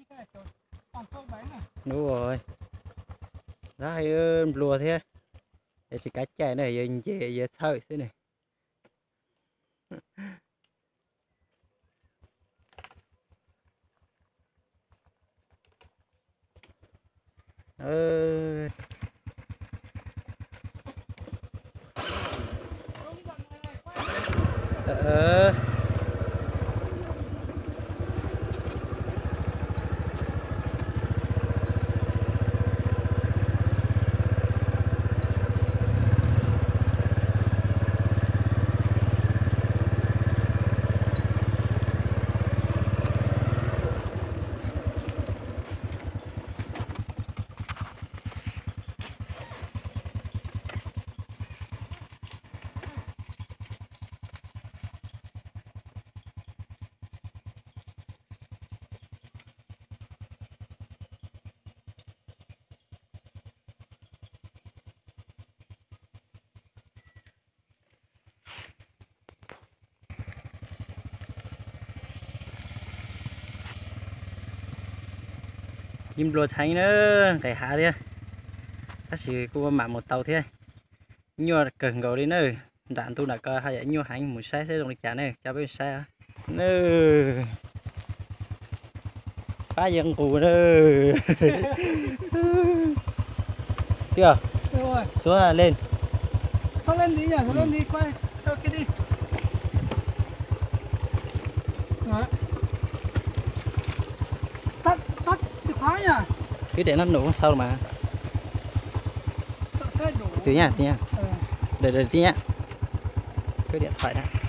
Ub, nplua thiab, es tsis kav cai na, yog nce yog txhawj xwb ne. Yeej nplua tsheev na, nqes hav thiab, tab sis kuj mam mus tau thiab. Nyuaj kawg nkaus li na, nram ntu nram ko haj yam nyuaj heev, mus saib saib zoo li cas na, coj peb saib. Pab yeej nqus na. Xwb, xuab leej. Kwv daim no num sau mas. Tus nyab, tus nyab. Đợi, đợi tí nhé. Cướp điện thoại đã.